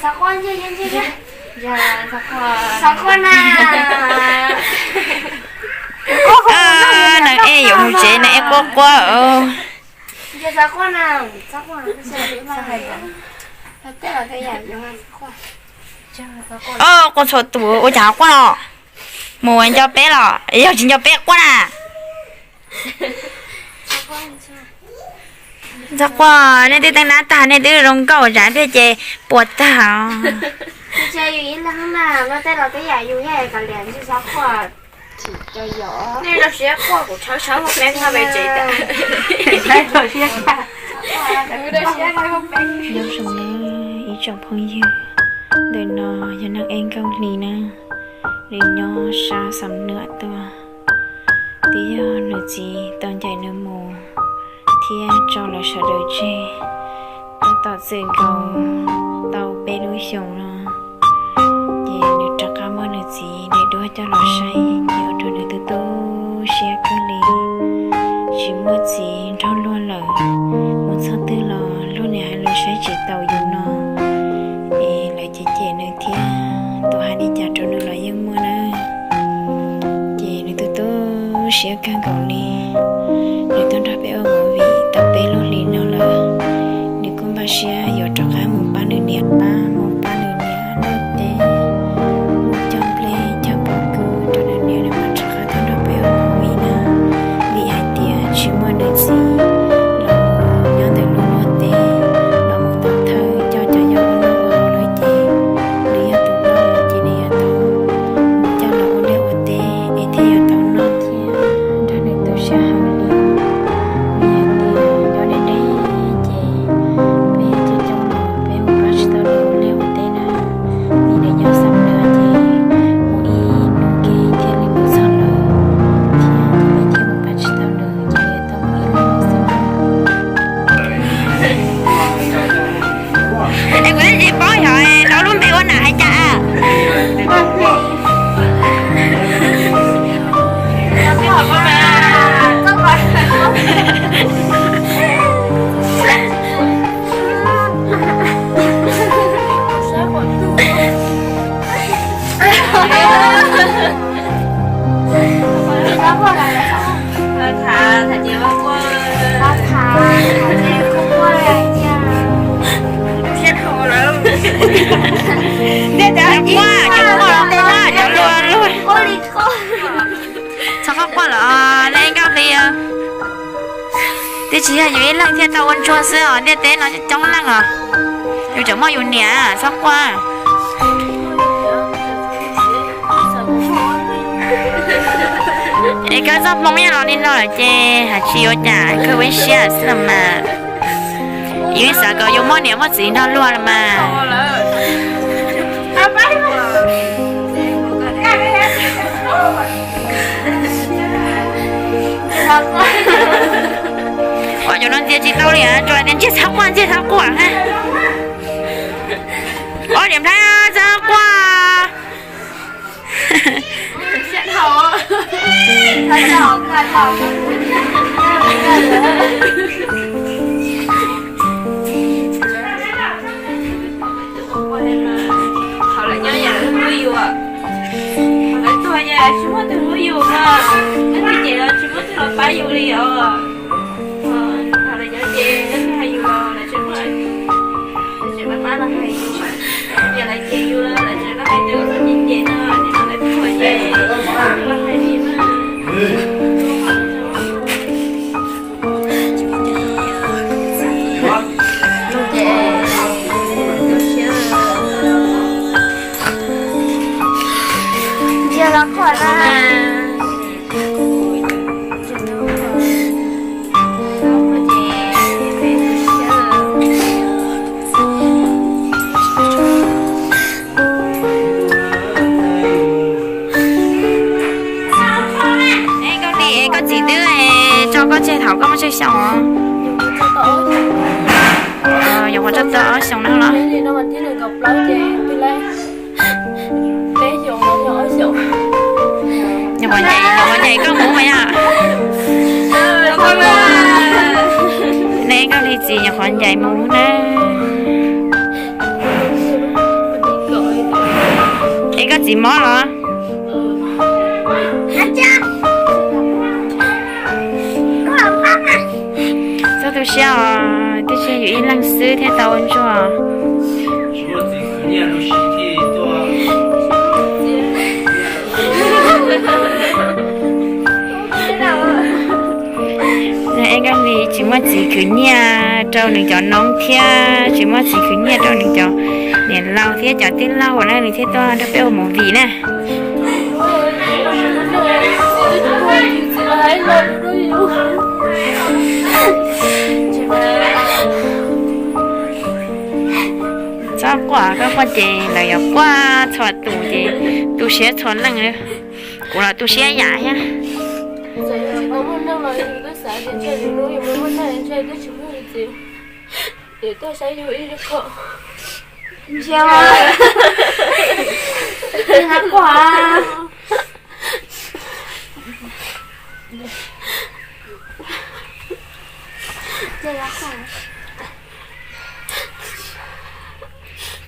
Xov quaj na. Neeg ej yuav mus tsev neeg ej quaj quaj. Quaj txhua tus ua cas quaj no. Mus ua nco peb los yog tsis nco peb quaj na. Txhob quaj, nej twb teeb nab tag nej twb zoo nkauj zam pliag ces puas tag os. Nyob zoo na ib tsoom phooj ywg, ntawm no yog neeg ej Nkauj Hli na, nws nyob sab Xam Nuam tuaj. Twb yog nws txiv tau ncaim nws mus thiab tso lawv sawv daws tseg, tab tom txwm nkaus tau peb lub xyoos no, ces nws rov qab muab nws txiv daim duab coj los saib ces ua rau nws tu tu siab kawg li. Tsis muaj txiv nrog luag lawm, mus txog twg los luag niam hais lus saib tsis taus yus no, es lawv cem cem nws thiab, tus hais li cas rau nws los yeej muaj nawb. Ces nws tu tu siab kawg nkaus li. Nws tuaj nrog peb ua movie tau peb lub hlis no lawm, nws kuj npaj siab yuav rov qab mus pab nws niam pab, mus pab nws niam noj teb, mus cog nplej cog pob kws rau nws niam, nws mam rov qab tuaj nrog peb ua movie na. Vim hais tias tsis muaj nws txiv los nyob ntawm lub luag teb, los mus tau thawj coj cov yau ua noj ua haus lawm ces nws yog tus noj ces nws yuav tau mus coj los ua liaj ua teb es thiaj yuav tau noj thiab nrog nws tu siab heev li. Vim hais tias nyob deb deb ces peb coob coob los peb mus pab tsis tau nws ua liaj ua teb na. Vim nws nyob Xam Nuam ces mus ib hnub ke thiaj li mus txog lawm, thiab peb thiaj mus pab tsis tau nws ces yuav tau mus ib leeg xwb. Es kuv twb tsis paub yog rau lub npe ua nam hais cas. Ntawm cov quaj, cov quaj los tej no cov luag luag. Txhob quaj quaj lawm nej Nkauj Hli. Twb tsis yog yus ib leeg thiaj tau ua ntsuag xwb os, ntiaj teb no coob leej os. Yus tseem muaj yus niam, txhob quaj. Es koj txoj hmoo yog los li no lawm ces hais tsis ua cas, koj ua ib siab xwb los mas. Yus xav kom yus muaj niam muaj txiv nrog luag los mas. Ua cov no ntxias tsis tau li, tsuas tias ntsiag txhob quaj, ntsiag txhob quaj. Ua niam nplhaib txhob quaj. Thaum lawv nyob yam lawv hlub yus, thaum lawv tuag ces tsis muaj tus hlub yus na, leej twg cem los tsis muaj tus los pab yus li os. Thaum lawv nyob ces leej twg hais yus los lawv tseem, lawv tseem pab pab los hais yus, yog lawv cem yus los lawv tseem los hais tus txom nyem no, ces thaum lawv tuag ces los hais li na. Ntsia los khuam na. Koj txiv twb tso koj tseg thaum koj muaj tsawg xyoo os? Nyuam qhuav tso tau ob xyoos no los? Nyuam qhuav ncaim, nyuam qhuav ncaim koj mus mas yom? Nej Nkauj Hli txiv nyuam qhuav ncaim mus na. Koj txiv mob los? Txhob tu siab os, twb tsis yog yus ib leeg xwb thiaj tau ua ntsuag. Ej Nkauj Lis tsis muaj txiv khwv nyiaj rau nws cov noob thiab tsis muaj txiv khwv nyiaj rau nws cov niam laus thiab cov tij laug uas na, nws thiaj tuaj nrog peb ua movie na. Txhob quaj, koj quaj ces lawv yuav quaj txhua tus ces tu siab txhua leej. Kuv los tu siab yam thiab.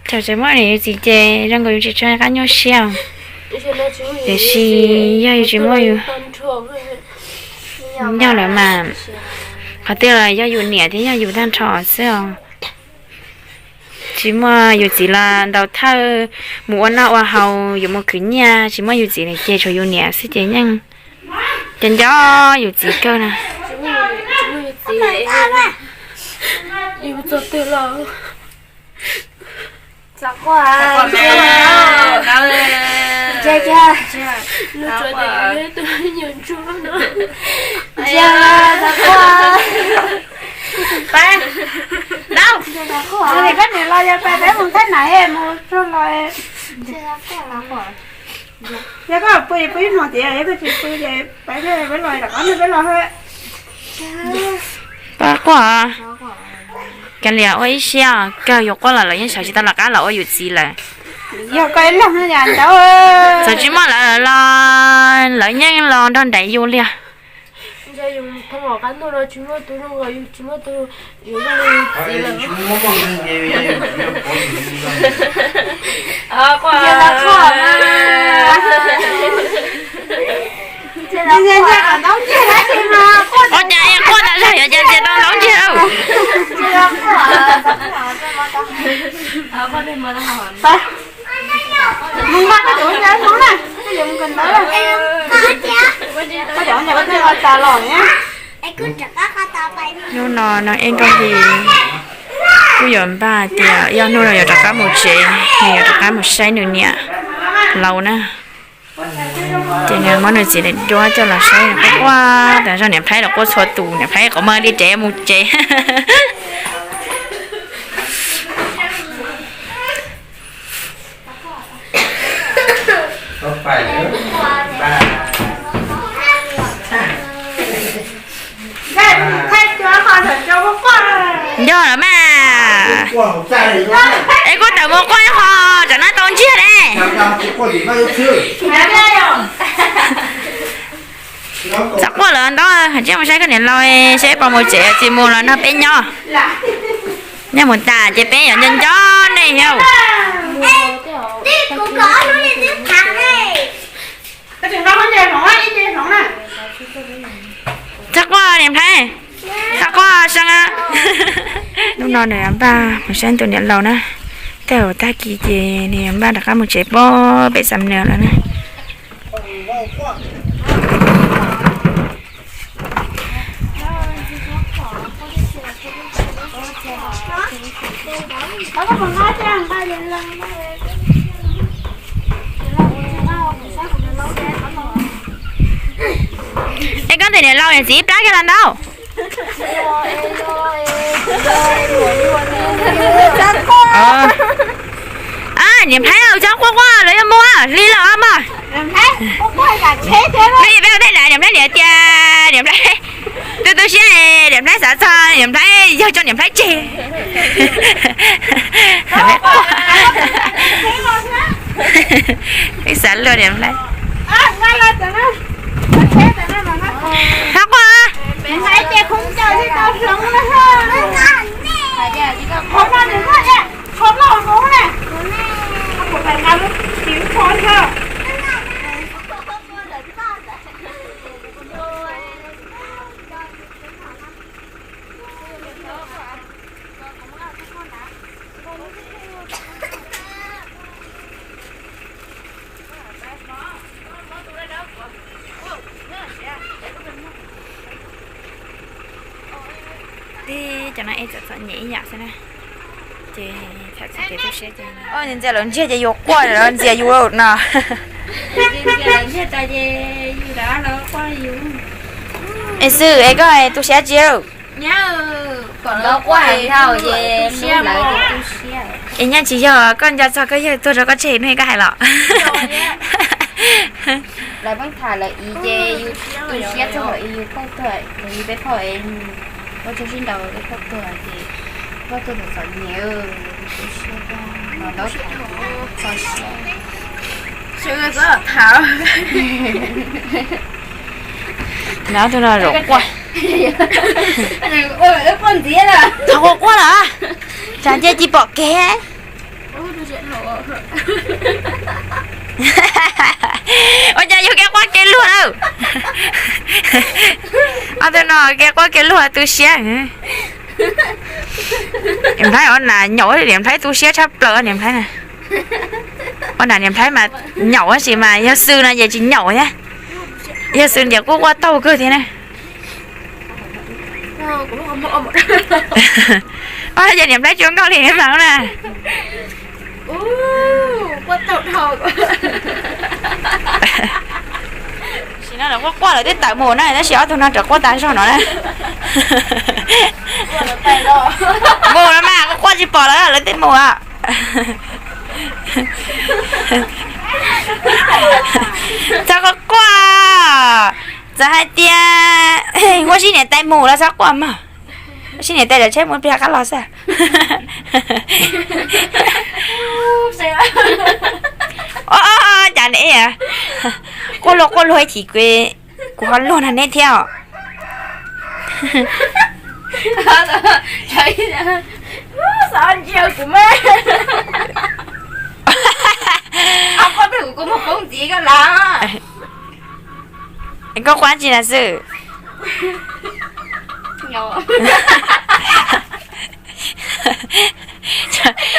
Thaum tseem muaj niam yus txiv ces zoo nkaus yus tsis tshua qab nyuaj siab, tiam sis yog yus tsis muaj yus, yog lawm mas qhov twg los yog yus niam thiab yog yus tag nrho xwb os. Tsis muaj yus txiv los ntaus thawj mus ua noj ua haus, yuav mus khwv nyiaj, tsis muaj yus txiv ces tshuav yus niam xwb ces yeej nco nco yus txiv kawg na. Koj niam los yog pais peb mus thaij na mus tsuag los. Yog koj pw pw ib hmos tias yog koj tsis pw ces pais peb los rov qab peb los. Koj quaj, kav liam ua ib siab kawg, yus quaj los lawv yeej sawv tsis tau los qab los ua yus txiv lawm. Yog koj ib leeg ntau. Txawm tsis muaj lawv los lawv yeej los nrog nraim yus li. Ua cas es quaj tas zog yuav cas ntsia tau ntaub nciag lauj. Mus nqa koj cov ua cas hmoob na, koj yuav mus kawm ntawv. Koj cov ua cas koj tas los na. Hnub no no Ej Nkauj Hli kuj yuav npaj tias yog hnub no yuav rov qab mus tsev, nws yuav rov qab mus saib nws niam laus na. Ces nws muab nws txiv daim duab coj los saib, nws quaj quaj tas zog, niam Nplhaib los quaj txhua tus, niam Nplhaib qhov muag li dev mus tsev. Yog lawm mas. Es kuj tawm mus quaj ib qho, tsam no tau ntsiag ne. Txhob quaj lawm ntaub, hais tsis mus saib koj niam laus, saib pom mus tsev tsis mus los nrog peb nyob. Nyob mus tas ces peb yuav nco nco nej yom. Txhob quaj niam Nplhaib, txhob quaj seeb. Hnub no nws yuav npaj mus saib tus niam laus na. Tej zaum tag kis ces nws yuav npaj rov qab mus tsev pob pem Xam Nuas lawm na. Es koj tus niam laus niam txiv ib plab kiag los ntaub. Niam Nplhaib, txhob quaj quaj, lawv yuav mus li lawm mog. Peb ua tej na, niam Nplhaib niam tias, niam Nplhaib tu tu siab, niam Nplhaib xav txog niam Nplhaib yog tso niam Nplhaib tseg. Peb xav luag niam Nplhaib. Txhob quaj. Cov no es txom txom nyem ib yam xwb na. Ces txhais txhais kev tu siab ces ntxias lawv ntsiag ces yus quaj lawv ntxias yus no. Es xwb es koj tu siab tsi? Es nyaj tsis yog koj nco txog koj yawg tuag rau koj tseg no koj hais los? Lawv pheej tham lawv iv ces yus tu siab txog lawv iv yus phauj tuag, yus peb phauj es ua tsaug sib nraus peb phauj tuag ces phauj tuag txom txom nyem, tu siab, txo siab. Nab tug no zaum quaj. Thaum quaj quaj lawm, tsam nce tsis pom kev. Ua cas yus kev quaj kev luag lawm? Ob tug no kev quaj kev luag tu siab. Niam Nplhaib ua nas nyaum, Niam Nplhaib tu siab tshaj plaws Niam Nplhaib na. Ua nas Niam Nplhaib mas nyaum tab sis mas yog Xwm no ces tsis nyaum thiab. Yog Xwm ces quaj quaj taug kawg thiab na. Ua cas Niam Nplhaib tsis ua nkauj li mas na. Tam sim no lawv quaj quaj lawv twb tawm mus na tab sis ob tug no rov quaj tas zog no na. Mus no mas quaj quaj tsis pom lawv, lawv twb mus. Txhob quaj quaj, txawm hais tias ua sib niam tais mus los txhob quaj mog. Ua sib niam tais lawv tsheb mus pliag qab los xwb. Cas ne, quaj luag quaj luag ib chim kuv ho luag nrog neb thiab os. Koj quaj tsi na Xwm?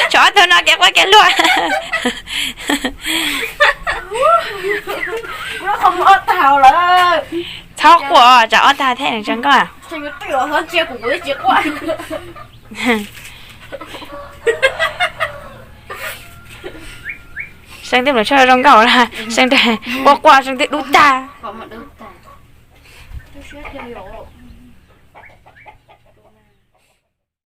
Tsov ob tug no kev quaj kev luag. Txhob quaj, tsam ob tag thiab nws tsa nkoj. Seeb twb mus tshaj zoo nkauj, Seeb quaj quaj Seeb twb dub tag.